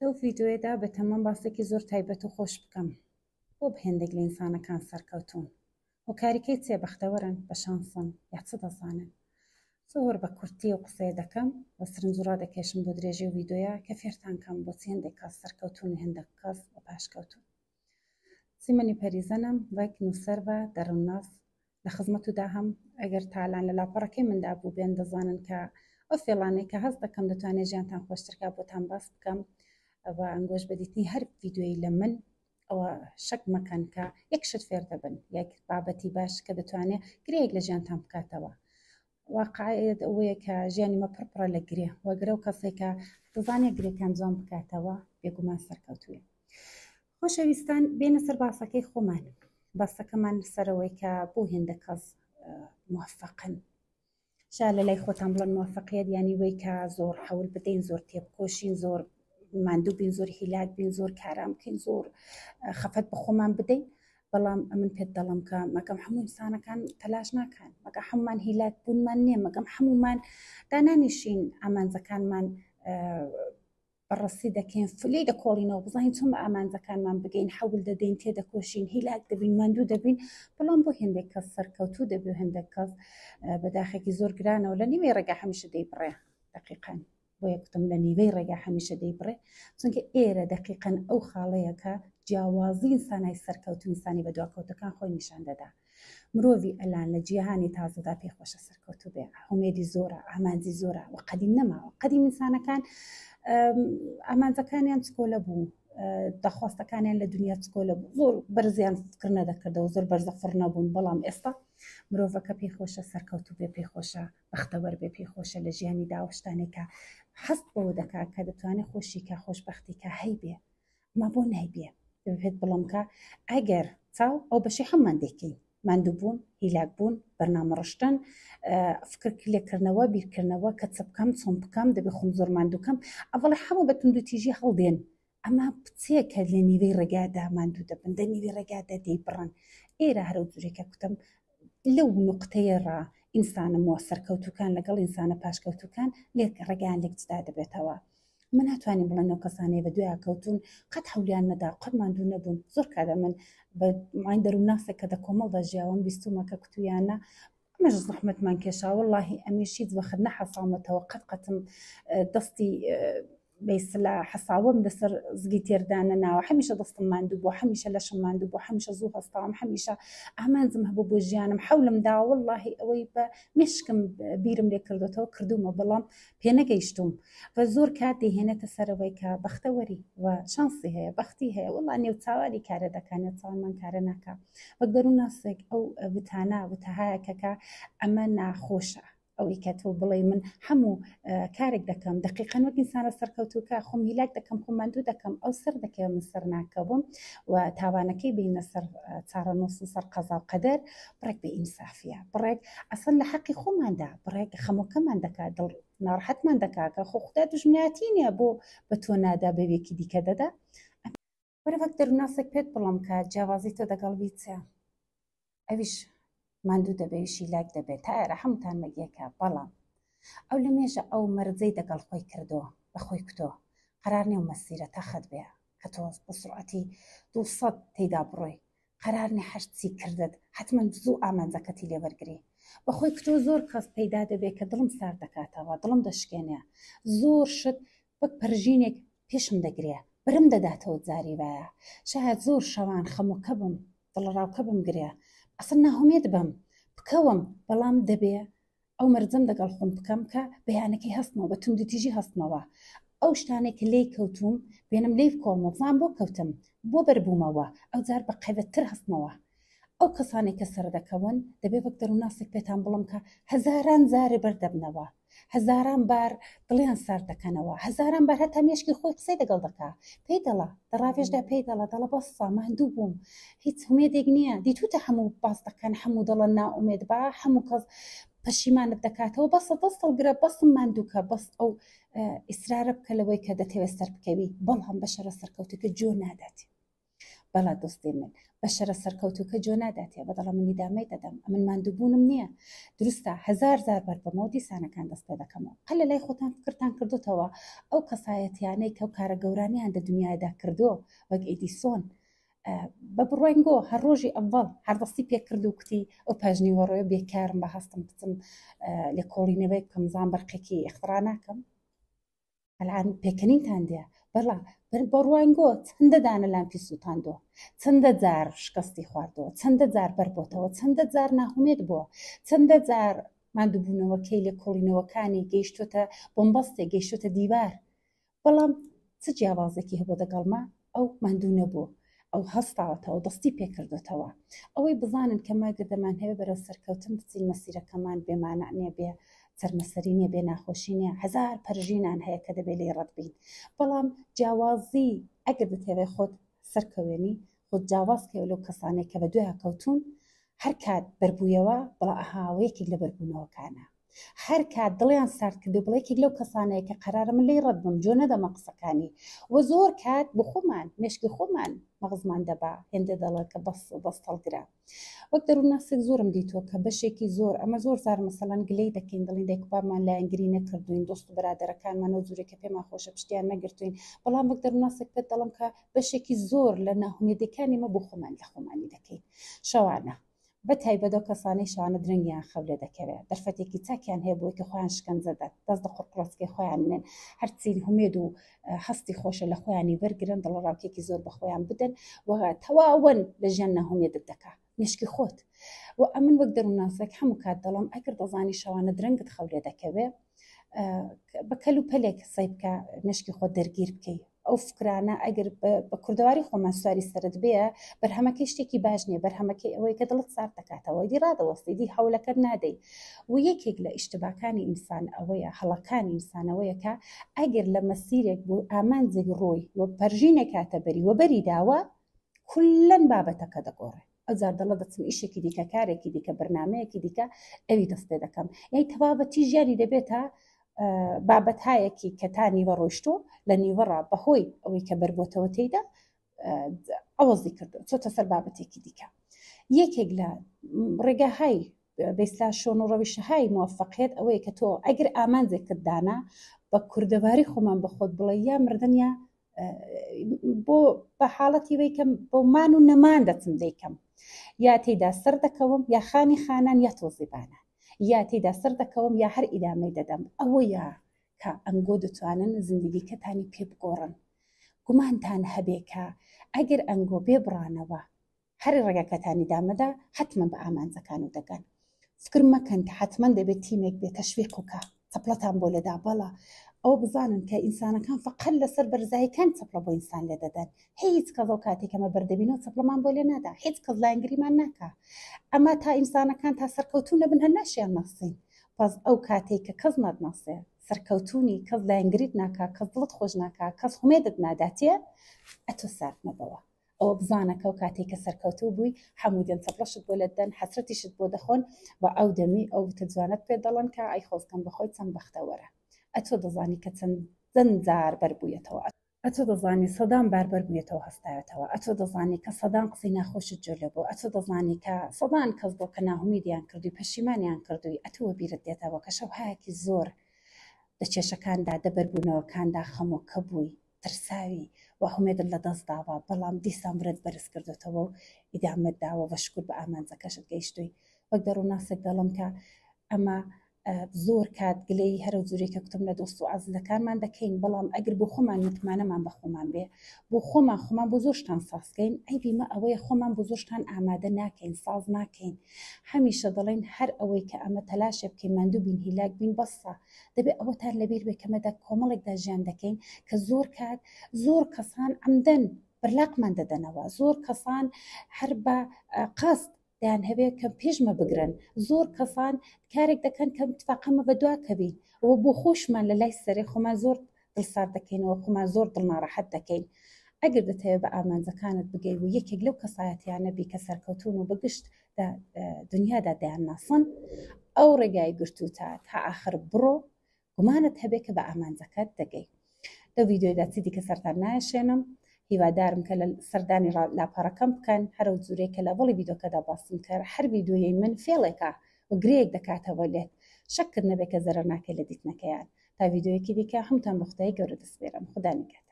لەو ڤیدیۆیەدا بەتەمام باسێکی زۆر تایبەت و خۆش بکەم بۆ هێندێک لە ئینسانەکان سەرکەوتوون هۆکاریکەی چیە بەختەوەرن بە شانسن یا چ دەزانن زۆر بە کورتی ئەو قسەیە دەکەم و سرنج ڕادەکێشم بۆ درێژی و ڤیدیۆیە کە فێرتان کەم بۆچی هەندێک کەس سەرکەوتوون و هێندێک کەس بە پاشکەوتوون. سیمەنی پەریزەنم وەک نووسەر و دەروونناس لە خزمەت و داهەم ئەگەر تالان لە لاپەڕەکەی مندا بووبێن دەزانن کە ئەو فێڵانەی کە هەست دەکەم دەتوانێت ژیانتان خۆشترکا بۆتان باس بکەم و ئەنگۆش بە دیتنی هەر ڤیدیۆیی لە من ئەوە شەک مەکەن کە یەک شت فێر دەبن یەک بابەتی باش کە دەتوانێت گرەیەک لە ژیانتان بکاتەوە واقعیت ئەوەیە کە ژیانی مە پڕ پڕە لە گرێ و گرە و کەسێکە دەزانێت گرێکان جوان بکاتەوە بێگومان سەرکەوتوویە خۆشەویستان بێنە سەر باسەکەی خۆمان باسەکەمان سەرەوەی کە بۆ هێندە کەس موفقن شا لە لای خۆتان بڵێن موفقیت یانی وەی کە زۆر حەول بدەین زۆر تێبکۆشین زۆر ماندوو بین زۆر هیلاک بین زۆر کارام بکەین زۆر خەفەت بە خۆمان بدەین بەڵام ئەمن پێت دەڵم کە مەگەم هەموو ئینسانەکان تەلاش ناکەن مەگە هەمومان هیلاک بوونمان نییە مەگەم هەمومان دانانیشین ئامانجەکانمان بەڕەسی دەکەین فلەی دەکۆڵینەوە بزانین چۆن بە ئامانجەکانمان بگەین حەول دەدەین تێدەکۆشین هیلاک دەبین ماندوو دەبین بەڵام بۆ هێندێک کەس سەرکەوتوو دەبی و هێندێک کەس بەداخێکی زۆر گرانەوە لە نیوەی ڕێگا هەمیشە دەیبڕێ دەقیقەن بۆیە کوتم لە نیوەی ڕێگا هەمیشە دەیبڕێ چونکە ئێرە دەقیقەن ئەو خاڵەیە کە جیاوازی ئینسانای سەرکەوتوو ئینسانی بەدواکەوتەکان خۆی نیشان دەدا مرۆڤی ئەلان لە جیهانی تازەدا پێی خۆشە سەرکەوتوو بێ هومێدی زۆرە ئامانجی زۆرە و قەدیم نەماوە قەدیم ئینسانەکان ئامانجەکانیان چکۆلە بوو داخواستەکانیان لە دنیا چکۆلە بوو زۆر بەرزیان فکر نەدەکردەوە زۆر بەرزە فڕ نەبوون بەڵام ئێستا مرۆڤەکە پێی خۆشە سەرکەوتوو بێ پێی خۆشە بەختەوەر بێ پێی خۆشە لە ژیانی داوەشتانێکە حەست بەوە دەکا کە دەتوانێت خۆشی کە خۆشببختی کە هەیبێ ما بۆ نایبێ دەبێت بڵم کە ئەگەر چاو ئەو بەشی هەمومان دەیکەین ماندووبوون هیلاک بوون بەرنامە ڕشتن فکر لێکردنەوە بیرکردنەوە کە چ بکەم چۆن بکەم دەبێ خۆم زۆر ماندووکەم ئەوەڵێ هەموو بە توندوتیژی هەڵدێن ئەمە بچێ کە لە نیوەی ڕێگادا ماندوو دەبن دە نیوی ڕێگادا دەیبڕن ئێرە هەرەو جورێکە کوتم لەو نقطەیە ڕا ئینسانە مۆ سەرکەوتوکان لەگەڵ ئینسانە پاشکەوتوکان لێک ڕێگایان لێک جدا دەبێتەوە ئەمە ناتوانین بڵێن ئەو کەسانەی بە دویا کەوتون قەت حەولیان نەدا قەت ماندوو نەبوون زۆر کاتە من بە ماین دەروونناسێک کە دە کۆمەڵدا ژیاوم بیستومە کە کوتویانە ئەمەش زەحمەتمان کێشا وەڵاهی ئەمیش هیچ وەخت نەحەساومەتەوە قەت قەتم دەستی بەیسلا حەساوم لەسەر زگی تێردانە ناوە هەمیشە دەستم ماندوو بوو هەمیشە لەشم ماندوو بوو هەمیشە زوو هەستاوم هەمیشە ئامانجم هەبوو بۆ ژیانم حەولم دا وەڵاهی ئەوەی بە مێشکم بیرم لێ کردوتەوە کردومە بەڵام پێنەگەیشتووم و زۆر کات دەیهێنێتە سەرەوەی کە بەختەوەری و شانسی هەیە بەختی هەیە وەڵا نێوچاوانی کارە دەکا نێوچاوانمان کارە ناکا وەک دەروونناسێک ئەو وتانە وتەهایەکەکە ئەمە ناخۆشە ئەوەی کە تۆ بڵێ من هەموو کارێک دەکەم دقیقەن وەک ئینسانە سەرکەوتووکە خۆم هیلاک دەکەم خۆم ماندوو دەکەم ئەو سەر دەکەوێ من سەر ناکەوم و تاوانەکەی بینە سەر چارەنووس و سەر قەزا و قەدەر بڕێک بێ ئینسافیە بڕێک ئەسڵ لە حەقی خۆماندا بڕێک خەمۆکەمان دەکات دڵ ناڕەحەتمان دەکات کە خۆ خودا دوژمنایەتی نییە بۆ بە تۆ نادا بەوێکی دیکە دەدا وەرە وەک دەروونناسێک پێت بڵێم کە جیاوازی تۆ دەگەڵ وی چیە ئەویش ماندوو دەبێ ویش هیلاک دەبێت تا ئێرە هەمووتان مەگیەکە بەڵام ئەو لە مێژە ئەو مەرجەی دەگەڵ خۆی کردووە بە خۆی کوتۆ قەرار نیە و مەسیرە تەخت بێ کە تۆ بە سرعەتی 200 تێدا بڕۆی قەرار نیە هەرچی کردت حەتمەن زوو ئامانجەکەتی لێ وەرگری بەخۆی کتۆ زۆر کەس پەیدا دەبێ کە دڵم سارد دەکاتەوە دڵم دەشکێنێ زۆر شت وەک پەرژینێک پێشم دەگرێ برم دەداتەوە جاری وایە شاید زۆر شەوان خەمۆکە بم دڵەڕاوکە بمگرێ ئەسڵ ناهومێد بم بکەوم بەڵام دەبێ ئەو مەرجەم دەگەڵ خۆم بکەم کە بەیانەکەی هەستمەوە بە توندوتیژی هەستمەوە ئەو شتانەی کە لێی کەوتوم بێنم لێی بکۆڵمەوە بزانم بۆ کەوتم بۆ بەربوومەوە ئەوجار بە قەیبەتتر هەستمەوە ئەو کەسانەی کە سەردەکەون دەبێ وەک دەروونناسێک پێتان بڵم کە هەزاران جارێ بەردەبنەوە هەزاران بار دڵیان سارد دەکەنەوە هەزاران بار هەتا مێشکی خۆی قسەی دەگەڵ دەکا پێی دەڵا دە ڕاوێژدا پێی دەڵا دەڵە بەسە ماندوو بووم هیچ هومێدێک نییە دیتوتە هەموو باس دەکەن هەموو دەڵە نائومێد بە هەموو کەس پەشیمانت دەکاتەوە بەسە دەست هەڵگرە بەسم ماندووکە بەس ئەو ئیسرارە بکە لەوەی کە دەتەوێت سەر بکەوی بەڵام بەشەرە سەرکەوتەکە جۆ نادات. بەڵا دۆستی من بەشەرە سەرکەوتووکە جۆ ناداتێ بە دەڵە من ئیدامەی دەدەم ئەمن ماندووبوونم نییە دروستە هەزار زار بەربەمەوە دیسانەکان دەست پێ دەکەمەوە قە لە لای خۆتان فکرتان کردوتەوە ئەو کەسایەتیانەی کە ئەو کارە گەورانیان دە دنیادا کردووە وەک ئیدیسۆن بە بڕوای گۆ هەر ڕۆژی ئەڤەڵ هەر دەستی پێ کرد و کوتی ئەو پاژنیوەڕۆیە بێکارم بە هەستم بچم لێکۆڵینەوەی بکەم زان بەرقێکی ئیخترا ناکەم ئەلان پێکەنینتان دێ بەڵا بڕوای گۆ چەندە دانە لامپی سووتاندووە چەندە جار شکستی خواردووە چەندە جار بەربۆتەوە چەندە جار ناهومێد بووە چەندە جار ماندووبوونەوەکەی لێکۆڵینەوەکانی گەیشتۆتە بۆمبەستێک گەیشتۆتە دیوار بەڵام چ جیاوازێکی هەبوو دەگەڵما ئەو ماندوو نەبوو ئەو هەستاوەتەوە دەستی پێکردوتەوە ئەوەی بزانن کە ماگە دەمان هەوێ بەرەو سەرکەوتن بچین مەسیرەکەمان بێمانە نیە بێ چەرمەسەری نیە بێ ناخۆشی نیە هەزار پەرژینان هەیە کە دەبێ لێی ڕەت بین بەڵام جیاوازی ئەگەر دەتەوێ خۆت سەرکەوێنی خۆت جیاواز کەوە لەو کەسانەی کە بە دویا کەوتون هەر کات بەربوویەوە بەڵا ئەهاوە یەکێک لە بەربوونەوەکانە هەر کات دڵیان سارد کردو بڵێ یەکێک لەو کەسانەیە کە قەرارە من لێی ڕەت بم جۆ نەدەمە قسەکانی و زۆر کات بۆ خۆمان مێشکی خۆمان مەغزمان دەبا هێندە دەڵێ کە بەس دەست هەڵگرە وەک دەروونناسێک زۆرم دیتووە کە بەشێکی زۆر ئەمە زۆر زار مەسەلەن گلەی دەکەین دەڵێین دایک و بابمان لایەنگری نەکردوین دۆست و برادەرەکانمان ئەو جورێک کە پێمان خۆشە پشتیان نەگرتوین بەڵام وەک دەروونناسێک پێت دەڵێم کە بەشێکی زۆر لە ناهومێدیەکانی مە بۆ خۆمان لە خۆمانی دەکەین شەوانە بە تایبەت ئەو کەسانەی شەوانە درەنگیان خەو لێ دەکەوێت دەرفەتێکی چاکیان هەیە بۆی کە خۆیان شکەنجە دەن دەست لە قوڕقوڕەچکەی خۆیان نێن هەرچی هومێد و هەستی خۆشە لە خۆیانی وەرگرن دڵەڕاوکێکی زۆر بە خۆیان بدەن و تەواوەن لە ژیان ناهومێدت دەکا مێشکی خۆت و ئەمن وەک دەروونناسێک هەموو کات دەڵێم ئەگەر دەزانی شەوانە درەنگت خەو لێ دەکەوێ بە کەل و پەلێک سەی بکە مێشکی خۆت دەرگیر بکەی ئەو فکرانە ئەگەر بە کوردەواری خۆمان سواری سەرت بێ بەرهەمەکەی شتێکی باش نییە بەرهەمەکەی ئەوەی کە دڵت سارد دەکاتەوە دی ڕادەوەستی دی هەولەکەت نادەی و یەکێک لە ئیشتباکانی ئینسان ئەوەیە هەڵەکانی ئینسانەوەیە کە ئەگەر لە مەسیرێک بۆ ئامانجێک ڕۆی و پەرژینێک هاتە بەری و بەری داوە کولەن بابەتەکە دەگۆڕێ ئەوجار دەڵە دەچم ئیشێکی دیکە کارێکی دیکە بەرنمەیەکی دیکە ئەوی دەست پێ دەکەم یای تەواوەتی ژیانی دەبێتە بابەتهایەکی کە تا نیوە ڕۆیشتوو لە نیوەڕا بەهۆی ئەوەی کە بەربۆتەوە تێیدا ئەوەزی کردو چۆتە سەر بابەتێکی دیکە یەکێک لە ڕێگاهای بەیسلا شۆن و ڕەویشەهای موفقیت ئەوەیە کە تۆ ئەگەر ئامانجێکت دانا بە کوردەواری خۆمان بە خۆت بڵێ یا مردن یا بۆ بە حاڵەتی وەی کەم بۆ مان و نەمان دەچم دەیکەم یا تێدا سەر دەکەوم یا خانی خانان یا تۆزیبانە یا تێدا سەر دەکەوم یا هەر ئیدامەی دەدەم ئەوەیە کە ئەنگۆ دەتوانن زندگیکەتانی پێ بگۆڕن گومانتان هەبێ کە ئەگەر ئەنگۆ بێ بڕانەوە هەر ڕێگەکەتانی دامەدا حتمما بە ئامانجەکان و دەگەن فکر مەکەن کە حتمما دەبێت تیمێک بێ تەشویق وکە چەپڵەتان بۆ لێدا بەڵا ئەو بزانن کە ئینسانەکان فقط لەسەر بەرزاییەکان چەپڵە بۆ ئینسان لێ دەدەن هیچ کەس ئەو کاتێک ئەمە بەردەبینەوە چەپڵەمان بۆ لێ نادا هیچ کەس لایەنگریمان ناکا ئەما تا ئینسانەکان تا سەرکەوتوو نەبن هەر ناشیان ناسین پس ئەو کاتێک کە کەس ناتناسێ سەرکەوتونی کەس لایەنگریت ناکا کەس دڵت خۆش ناکا کەس هومێدت ناداتێ ئەتۆ سارد مەبەوە ئەوە بزانە کە ئەو کاتەی کە سەرکەوتوو بووی هەموو دێن چەپڵەشت بۆ لێدەن حەسرەتیشت بۆ دەخۆن و ئەو دەمی ئەو وتە جوانەت پێ دەڵێن کە ئەی خۆزگەم بە خۆی چەند بەختەوەرە ئەتۆ دەزانی کە چەند جار بەربوویەتەوە ئەتۆ دەزانی سەدان بار بەربوویەتەوە هەستاوێتەوە ئەتۆ دەزانی کە سەدان قسەی ناخۆشت جۆ لێ بوو ئەتۆ دەزانی کە سەدان کەس بۆ کە ناهومیدیان کردووی پەشیمانیان کردووی ئەتۆ وەبیرت دێتەوە کە شەوهایەکی زۆر دە کێشەکاندا دە بەربوونەوەکاندا خەمۆکە بووی ترساوی و هومێدت لە دەست داوە بەڵام دیسان ورەت بەرز کردۆتەوە و ئیدامەت داوە بە شکر بە ئامانجەکەشت گەیشتووی وەک دەروونناسێک دەڵم کە ئەمە زۆر کات گلەیی هەرە جورێک کە کوتم لە دۆست و ئازیزەکانمان دەکەین بەڵام ئەگەر بۆ خۆمان متمانەمان بە خۆمان بێ بۆ خۆمان خۆمان بۆ زۆر شتان سازکەین عەیبی مە ئەوەیە خۆمان بۆ زۆر شتان ئامادە ناکەین ساز ناکەین هەمیشە دەڵێن هەر ئەوەی کە ئەمە تەلاشێ بکەین ماندوو بین هیلاک بین بەسە دەبێ ئەوەتان لەبیر بێ کە مەدە کۆمەڵێکدا ژیان دەکەین کە زۆر کات زۆر کەسان عەمدەن بەرلاقمان دەدەنەوە زۆر کەسان هەر بە قەست دەیانهەوێ کە پێشمە بگرن زۆر کەسان کارێک دەکەن کە اتفاقەمە بە دوا کەوین و بۆ خۆشمان لە لای سەرێ خۆمان زۆر دڵسارد دەکەینەوە خۆمان زۆر دڵناڕەحەت دەکەین ئەگەر دەتەوێت بە ئامانجەکانت بگەی و یەکێک لەو کەسایەتیانە بی کە سەرکەوتون و بەگشت دنیادا دەیانناسن ئەو ڕێگای گرتووتە تا ئاخر بڕۆ گومانت هەبێ کە بە ئامانجەکەت دەگەی. لەو ڤیدیۆیەدا چی دیکە سەرتان نایەشێنم. هیوادارم کە لە سەردانی لاپەڕەکەم بکەن هەرەو جورەی کە لە بەڵی ڤیدۆکەدا باسم کرد هەر ڤیدۆیەی من فێڵێکە و گرێیەک دەکاتەوە لێت شەکت نەبێ کە زەرەر ناکەی لە دیتنەکەیان تا ڤیدۆیەکی دیکە هەمووتان بە خودای گەورە دەسپێرم خودا نیگەهدار.